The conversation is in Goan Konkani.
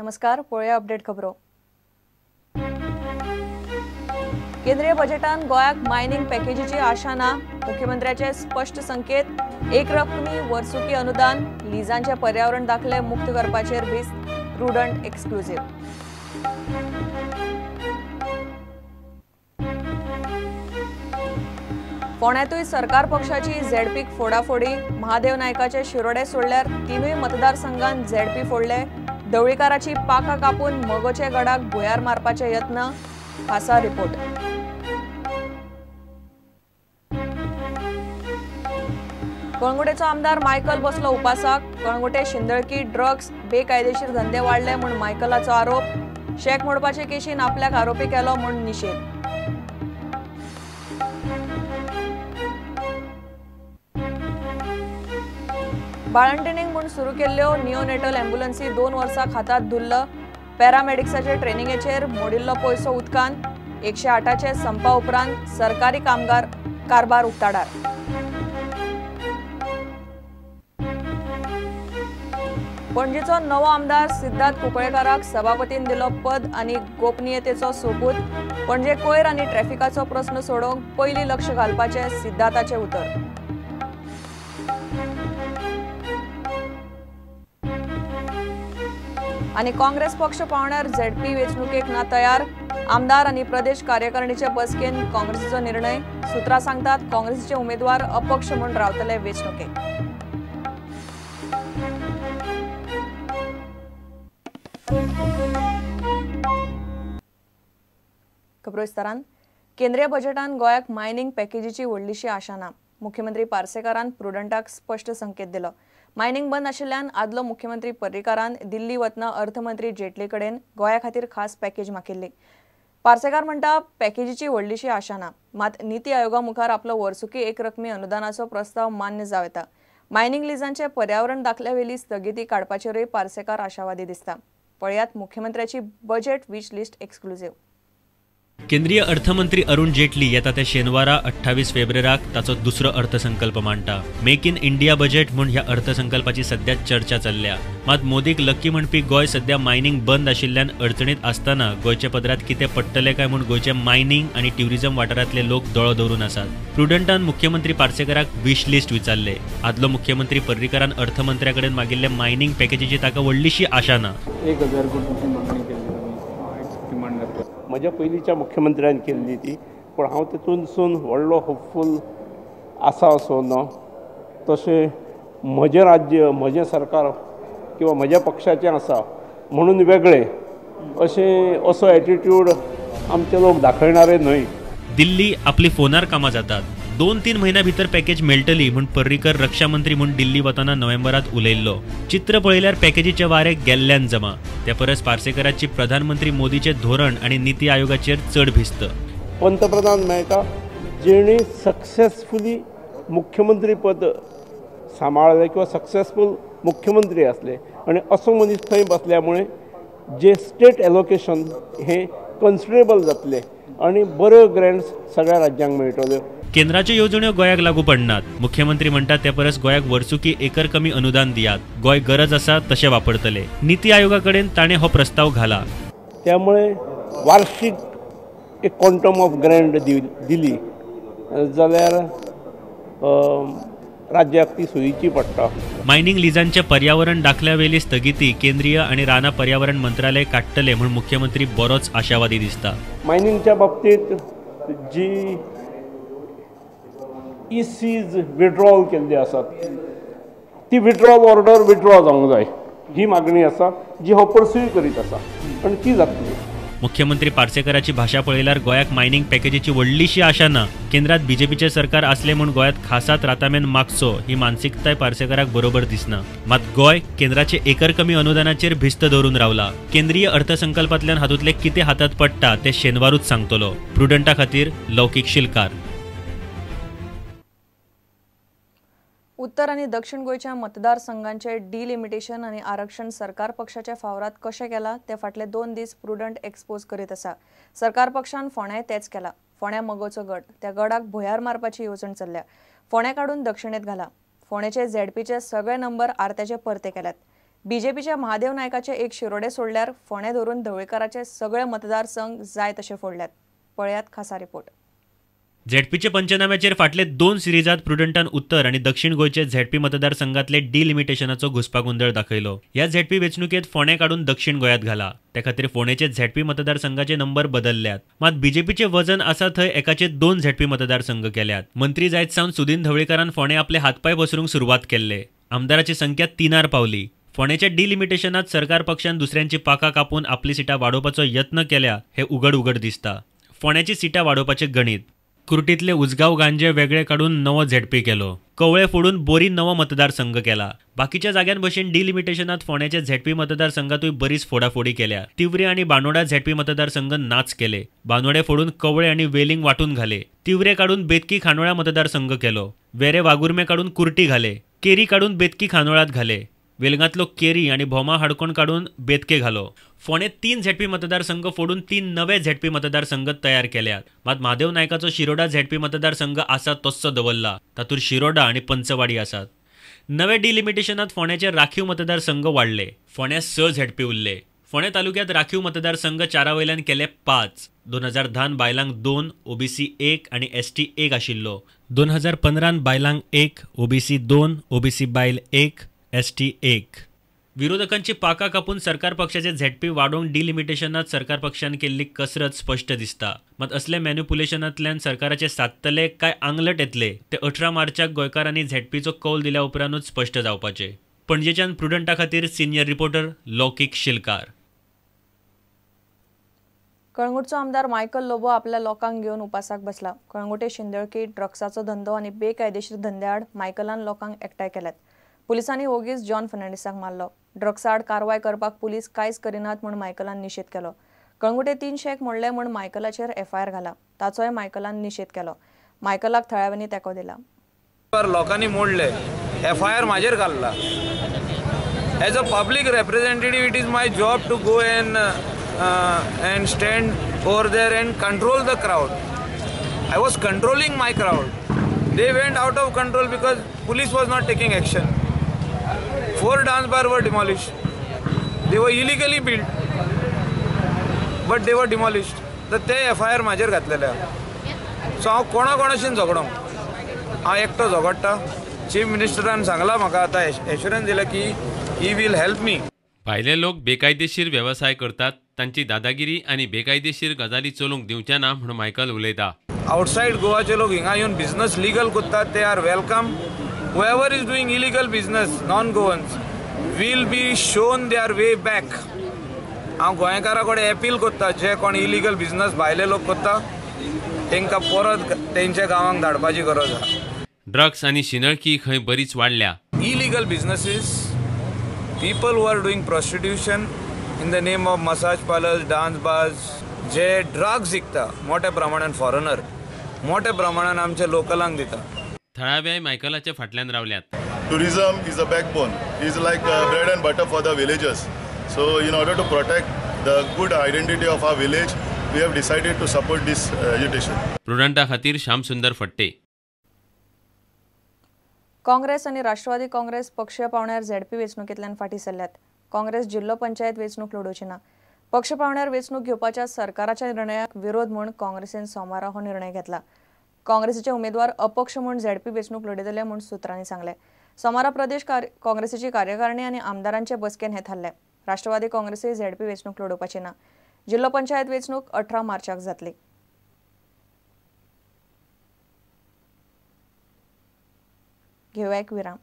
नमस्कार, पळोवया अपडेट खबरो। केंद्रीय बजेटान गोंयाक मायनिंग पॅकेजीची आशा ना, मुख्यमंत्र्याचे स्पष्ट संकेत। एक रकमी वर्सुकी अनुदान, लिजांचे पर्यावरण दाखले मुक्त करपाचेर भिस्त, प्रुडंट एक्सक्लुझिव्ह। फोंड्यांतूय सरकार पक्षाची झेडपीक फोडाफोडी, महादेव नायकाचे शिरोडे सोडल्यार तिनूय मतदारसंघान झेडपी फोडले। ढवळीकाराची पाखां कापून मगोचे गडाक भुंयार मारपाचे यत्न, खासा रिपोर्ट। कळंगुटेचो आमदार मायकल बसलो उपासाक। कळंगुटे शिंदळकी, ड्रग्स, बेकायदेशीर धंदे वाडले म्हूण मायकलाचो आरोप। शेक मोडपाचे केशीन आपल्याक आरोपी केलो म्हूण निशेध। बाळंटिणींक म्हूण सुरू केल्ल्यो निओनेटल ॲम्ब्युलन्सी 2 वर्सां खातात धुल्ल। पॅरामेडिक्साचे ट्रेनिंगेचेर मोडिल्लो पयसो उदकान। 108 संपा उपरांत सरकारी कामगार कारभार उक्ताडार। पणजेचो नवो आमदार सिद्धार्थ कुंकळेकाराक सभापतीन दिलो पद आनी गोपनीयतेचो सोपूत। पणजे कोयर आनी ट्रॅफिकाचो प्रस्न सोडोवंक पयलीं लक्ष घालपाचें सिद्धार्थाचें उतर। आनी काँग्रेस पक्ष पावण्यार झेडपी वेंचणुकेक ना तयार। आमदार आनी प्रदेश कार्यकारिणीचे बसकेन काँग्रेसीचो निर्णय। सूत्रां सांगतात काँग्रेसीचे उमेदवार अपक्ष म्हूण रावतले वेंचणुकेक। खबरो विस्तारान। केंद्रीय बजेटान गोंयाक मायनिंग पॅकेजीची व्हडलीशी आशा ना। मुख्यमंत्री पार्सेकारान प्रुडंटाक स्पष्ट संकेत दिलो। मायनिंग बंद आशिल्ल्यान आदलो मुख्यमंत्री पर्रीकारान दिल्ली वतना अर्थमंत्री जेटली कडेन गोंया खातीर खास पॅकेज मागिल्ली। पार्सेकार म्हणटा पॅकेजीची व्हडलीशी आशा ना, मात निती आयोगा मुखार आपलो वर्सुकी एक रकमी अनुदानाचो प्रस्ताव मान्य जावं येता। मायनिंग लिजांचे पर्यावरण दाखल्यावेली स्थगिती काडपाचेरूय पार्सेकार आशावादी दिसता। पळयात मुख्यमंत्र्याची बजेट विश लिस्ट एक्सक्लुझिव्ह। केंद्रीय अर्थमंत्री अरुण जेटली येता ते शेनवारा 28 फेब्रुवाराक ताचो दुसरो अर्थसंकल्प मांडटा। मेक इन इंडिया बजेट म्हूण ह्या अर्थसंकल्पाची सध्या चर्चा चल्ल्या। मात मोदीक लक्की म्हणपी गोंय सध्या मायनिंग बंद आशिल्ल्यान अडचणीत आसतना गोंयच्या पदरांत कितें पडटलें काय म्हूण गोंयचे मायनिंग आनी ट्युरिझम वाठारांतले लोक दोळो दवरून आसात। प्रुडंटान मुख्यमंत्री पार्सेकाराक विश लिस्ट विचारले। आदलो मुख्यमंत्री पर्रीकारान अर्थमंत्र्या कडेन मागिल्ले मायनिंग पॅकेजीची ताका व्हडलीशी आशा ना। 1000 कोटीची मागणी केल्ली, म्हज्या पयलींच्या मुख्यमंत्र्यान केल्ली ती, पूण हांव तेतूनसून व्हडलो होपफूल आसा असो ना। तशें म्हजें राज्य, म्हजें सरकार किंवा म्हज्या पक्षाचें आसा म्हणून वेगळें अशें असो एटिट्यूड आमचे लोक दाखयणारे न्हय। दिल्ली आपली फोनार कामां जातात। 2-3 म्हयन्या भितर पॅकेज मेळटली म्हूण पर्रीकर रक्षा मंत्री म्हूण दिल्ली वतना नोव्हेंबरात उलयल्लो। चित्र पळयल्यार पॅकेजीचे वारे गेल्ल्यान जमा। त्या परस पार्सेकराची प्रधानमंत्री मोदीचे धोरण आनी निती आयोगाचेर चड भिस्त। पंतप्रधान मेळटा जेणे सक्सेसफुली मुख्यमंत्री पद सांबाळ्ळें किंवा सक्सेसफूल मुख्यमंत्री आसले आनी असो मनीस थंय बसल्यामुळे जे स्टेट एलोकेशन हें कन्सिडरेबल जातलें आनी बऱ्यो ग्रँट्स सगळ्या राज्यांक मेळटल्यो। केंद्राच्यो येवजण्यो गोंयाक लागू पडनात। मुख्यमंत्री म्हणटात ते परस गोंयाक वर्सुकी एकरकमी अनुदान दियात, गोंय गरज आसा तशें वापरतले। निती आयोगा कडेन ताणें हो प्रस्ताव घाला। त्यामुळे वार्षिक एक क्वांटम ऑफ ग्रँट दिली जाल्यार राज्याक ती सोयीची पडटा। मायनिंग लिजांच्या पर्यावरण दाखल्यावेली स्थगिती केंद्रीय आनी रानां पर्यावरण मंत्रालय काडटले म्हूण मुख्यमंत्री बरोच आशावादी दिसता। मायनिंगच्या बाबतीत जी इसीज विड्रॉल केल्ली आसात ती विड्रॉल ऑर्डर विड्रॉ जावंक जाय ही मागणी आसा, जी हांव पर्स्यू करीत आसा आनी ती जातली। मुख्यमंत्री पार्सेकराची भाशा पळयल्यार गोंयाक मायनिंग पॅकेजीची व्हडलीशी आशा ना। केंद्रात बीजेपीचे सरकार आसले म्हूण गोंयांत खासात रातामेन मागचो ही मानसिकताय पार्सेकराक बरोबर दिसना। मात गोंय केंद्राचे एकरकमी अनुदानाचेर भिस्त दवरून रावला। केंद्रीय अर्थसंकल्पांतल्यान हातूंतले कितें हातात पडटा ते शेनवारूच सांगतलो। प्रुडंटा खातीर लौकीक शिलकार। उत्तर आनी दक्षिण गोंयच्या मतदारसंघांचे डिलिमिटेशन आनी आरक्षण सरकार पक्षाच्या फावरात कशें केलां ते फाटले 2 दीस प्रुडंट एक्सपोज करीत आसा। सरकार पक्षान फोंड्याय तेच केलां। फोंड्या मगोचो गड, त्या गडाक भुंयार मारपाची येवजण चल्ल्या। फोंड्या काडून दक्षिणेत घाला। फोंडेचे झेडपीचे सगळे नंबर आरत्याचे परते केल्यात। बीजेपीच्या महादेव नायकाचे एक शिरोडे सोडल्यार फोंडें धरून ढवळीकाराचे सगळे मतदारसंघ जाय तशे फोडल्यात. पळयात खासा रिपोर्ट. झेडपीचे पंचनाम्याचेर फाटले 2 सिरीजात प्रुडंटान उत्तर आनी दक्षिण गोंयचे झेडपी मतदारसंघातले डिलिमिटेशनाचो घुस्पागोंदळ दाखयलो. ह्या झेडपी वेंचणुकेत फोंडें काडून दक्षिण गोंयांत घाला. ते खातीर फोंडेचे झेडपी मतदारसंघाचे नंबर बदलल्यात. मात बीजेपीचे वजन आसा थंय एकाचे 2 झेडपी मतदारसंघ केल्यात. मंत्री जायत सावन सुदीन ढवळीकारान फोंडें आपले हातपाय पसरूंक सुरवात केल्ले. आमदाराची संख्या 3 पावली. फोंडेच्या डिलिमिटेशनात सरकार पक्षान दुसऱ्यांची पाकां कापून आपली सिटां वाडोवपाचो यत्न केल्या हे उघड उघड दिसता. फोंड्याची सिटां वाडोवपाचें गणीत. कुर्टीतले उजगांव गांजे वेगळे काडून नवो झेडपी केलो. कवळे फोडून बोरी नवो मतदारसंघ केला. बाकीच्या जाग्यां भशेन डिलिमिटेशनात फोंड्याच्या झेडपी मतदारसंघातूय बरीच फोडाफोडी केल्या. तिवरे आनी बानोडा झेडपी मतदारसंघ नाच केले. बानोडे फोडून कवळे आनी वेलिंग वांटून घाले. तिवरे काडून बेतकी खांडोळा मतदारसंघ केलो. वेरे वागुर्मे काडून कुर्टी घाले. केरी काडून बेतकी खांडोळात घाले. वेलगांतलो केरी आनी भोमा हाडकोण काडून बेतके घालो. फोंडें 3 झेडपी मतदारसंघ फोडून 3 नवे झेडपी मतदारसंघ तयार केल्यात. मात महादेव नायकाचो शिरोडा झेडपी मतदारसंघ आसा तस्सो दवरला. तातूंत शिरोडा आनी पंचवाडी आसात. नवे डिलिमिटेशनात फोंड्याचे राखीव मतदारसंघ वाडले. फोंड्यात 6 झेडपी उरले. फोंडें तालुक्यात राखीव मतदारसंघ 4 वयल्यान केले 5. 2010 बायलांक 2, ओबीसी 1 आनी एसटी 1 आशिल्लो. 2015 बायलांक 1, ओबीसी 2, ओबीसी बायल 1, एसटी 1. विरोधकांची पाकां कापून सरकार पक्षाचे झेडपी वाडोवंक डिलिमिटेशनात सरकार पक्षान केल्ली कसरत स्पश्ट दिसता. मात असले मॅन्युपुलेशनांतल्यान सरकाराचे सादतले काय आंगलट येतले ते 18 मार्चाक गोंयकारांनी झेडपीचो कौल दिल्या उपरांतूच स्पश्ट जावपाचे. पणजेच्यान प्रुडंटा खातीर सिनियर रिपोर्टर लौकीक शिलकार. कळंगूटचो आमदार मायकल लोबो आपल्या लोकांक घेवन उपासाक बसला. कळंगूटे शिंदळकी ड्रग्साचो धंदो आनी बेकायदेशीर धंद्याआड मायकलान लोकांक एकठांय केल्यात. पुलिसांनी ओगीच जॉन फर्नांडीसाक मारलो. ड्रग्साआड कारवाय करपाक पुलीस कांयच करिनात म्हूण मायकलान निशेध केलो. कळंगूटे 3 शेक मोडले म्हूण मायकलाचेर एफआयआर घाला. ताचोय मायकलान निशेध केलो. मायकलाक थळाव्यांनी तेंको दिला. लोकांनी मोडले, एफआयआर म्हाजेर घाल्ला. As a public representative it is my job to go and stand over there and control the crowd. I was controlling my crowd. They went out of control because police was not taking action. 4 dance bars were demolished. They were illegally built, but they were demolished. तर ते एफआयआर म्हाजेर घातलेले आहा. सो हांव कोणा कोणाशीन झगडों, हांव एकटो झगडटा. चीफ मिनिस्टरान सांगलां म्हाका, आतां एश्युरन्स दिला की he will help me. भायले लोक बेकायदेशीर वेवसाय करतात, तांची दादागिरी आनी बेकायदेशीर गजाली चलूंक दिवचे ना म्हूण मायकल उलयता. आउटसायड गोवाचे लोक हिंगा येवन बिझनस लिगल करतात, they are welcome. Whoever is doing illegal business, non-Goans, will be shown their way back. हांव गोंयकारा कडेन अपील करता, जे कोण इलिगल बिझनस भायले लोक करता तांकां परत तेंच्या गांवांक धाडपाची गरज आसा. ड्रग्स आनी शिंदळकी खंय बरीच वाडल्या. Illegal businesses, people who are doing prostitution in the name of massage parlours, dance bars, J drugs विकता मोठ्या प्रमाणान फॉरेनर, मोठ्या प्रमाणान आमच्या लोकलांक दिता. थळाव्याय मायकलाच्या फाटल्यान रावल्यात. Tourism is a backbone, is like bread and butter for the villagers. So in order to protect the good identity of our village, we have decided to support this agitation. प्रुडंटा खातीर श्यामसुंदर फट्टे. काँग्रेस आनी राष्ट्रवादी काँग्रेस पक्ष पावण्यार झेडपी वेंचणुकेंतल्यान फाटीं सरल्यात. काँग्रेस जिल्लो पंचायत वेंचणूक लडोवची ना. पक्ष पावण्यार वेंचणूक घेवपाच्या सरकाराच्या निर्णयाक विरोध म्हूण काँग्रेसीन सोमारा हो निर्णय घेतला. काँग्रेसीचे उमेदवार अपक्ष म्हूण झेडपी वेंचणूक लढयतले म्हूण सूत्रांनी सांगलें. सोमारा प्रदेश काँग्रेसीची कार्यकारिणी आनी आमदारांचे बसकेन हें थारलें. राष्ट्रवादी काँग्रेसूय झेडपी वेंचणूक लडोवपाची ना. जिल्लो पंचायत वेंचणूक 18 मार्चाक जातली. घेवया एक विराम.